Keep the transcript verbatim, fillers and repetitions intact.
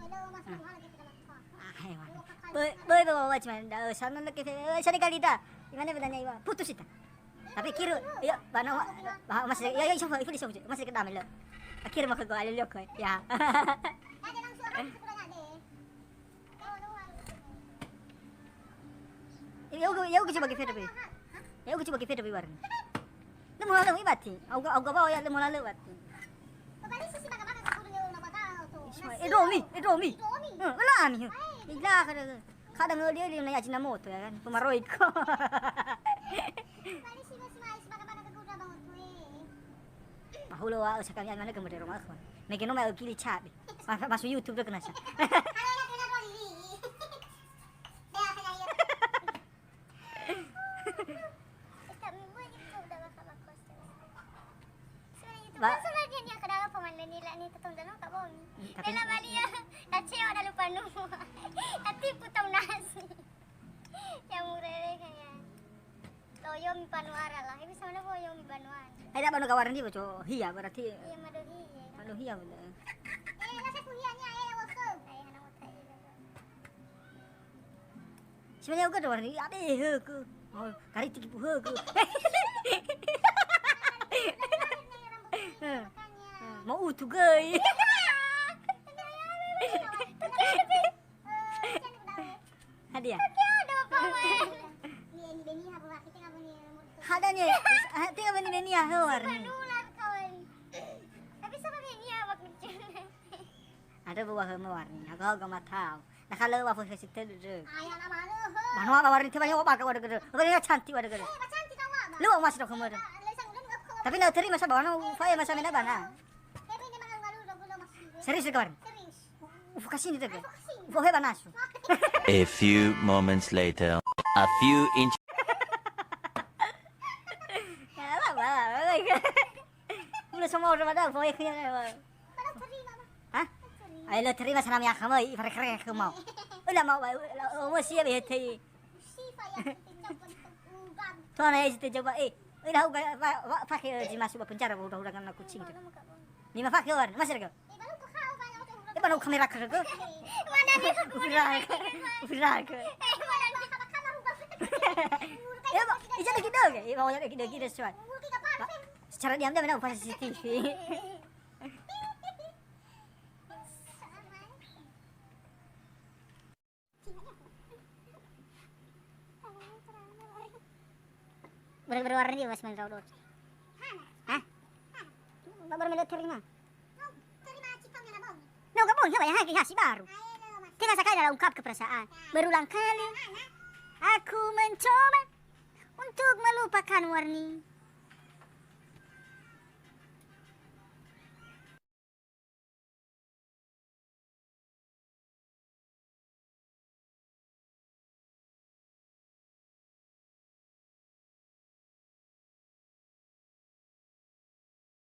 Ah, hewan. Böi, böi, böi, böi, cuman, da, sana lagi, eh, sana kali dah. Gimana bedanya, Iwan? Putus ita. Tapi kira, ya, bana, wa-, wa-, masih, ya, ya, insya Allah, itu di sana. Masih kedam, lo. Akhir mah ke gua, ada liok, ya. Ya, ya, ya, coba ke feda, be. Ya, coba ke feda, be, bareng. Lö mola lö ibati. Au ga, au ga bawa ya lö mola lö bati. Ismail, eh, Domi, eh, Domi. Eh, ula ami, eh. Ila kada, kada ngeli, ngeli na yaji na moto ya kan. Pemaroiko. Mahulo wa sekali mana ke modero mah. Mege no ma kili cabe. Ma-, masuk YouTube tuh kena sa. Ba- Kan sudah dia, dia ke dalam pemain Daniela ni, tetong dalam tak bohong. Hmm, tapi Bela bali ya, tak cewek ada lupa nu. Tapi putau nasi. Yang murere kan ya. Toyo mi panuara lah, ini sama ada boyo mi panuara. Ada bano kawaran di boco hia berarti. Iya, mado hia. Mado hia bener. Eh, nasa kuhianya, eh, waktu. Saya anak muda ini. Sebenarnya aku ada warna, ada heke. Oh, kari tiki pu heke. Mau utu gei. Hadia. Hada ni, ah, tiga bani beni ya, he warna. Tapi sama beni ya, waktu Ada buah heme warni, haga-haga matau. Nah, kalau wa fo fesi telu deh. Ayah nama lu, he. Mano apa warni teba nyawa baka waduh gede. Apa dia cantik waduh gede. Eh, cantik awak, Bang. Lu masih dok heme. Tapi na terima sa bano, fa ya masa mena bana. Serius ke warni? Serius. Ufu kasini deh. Ufu heba nasu. A few moments later. A few inch. Ya lah, bah. Udah semua udah pada, boy, kayaknya. Hah? Ayo, lo terima sana ya kamu, i fare kere kamu. Udah mau, udah mau sih ya, bete. Tuh, anak ya, coba, eh. Udah, udah, pakai, eh, masuk penjara, udah, udah kena kucing. Lima pakai, Wan, masih ada. Eh, baru kamera ke. Mana nih? Udah, udah. Eh, mana nih? Ya, Pak, ija lagi dong, ya? Ya, mau lagi dong, gitu, cuman. Secara diam-diam, udah, C C T V. Baru-baru warna dia, Mas, main raudot. Hah? Baru-baru terima. No, gabung, ya, ya, ya, si baru. Kita sekali dah ungkap ke perasaan. Berulang kali aku mencoba untuk melupakan warni.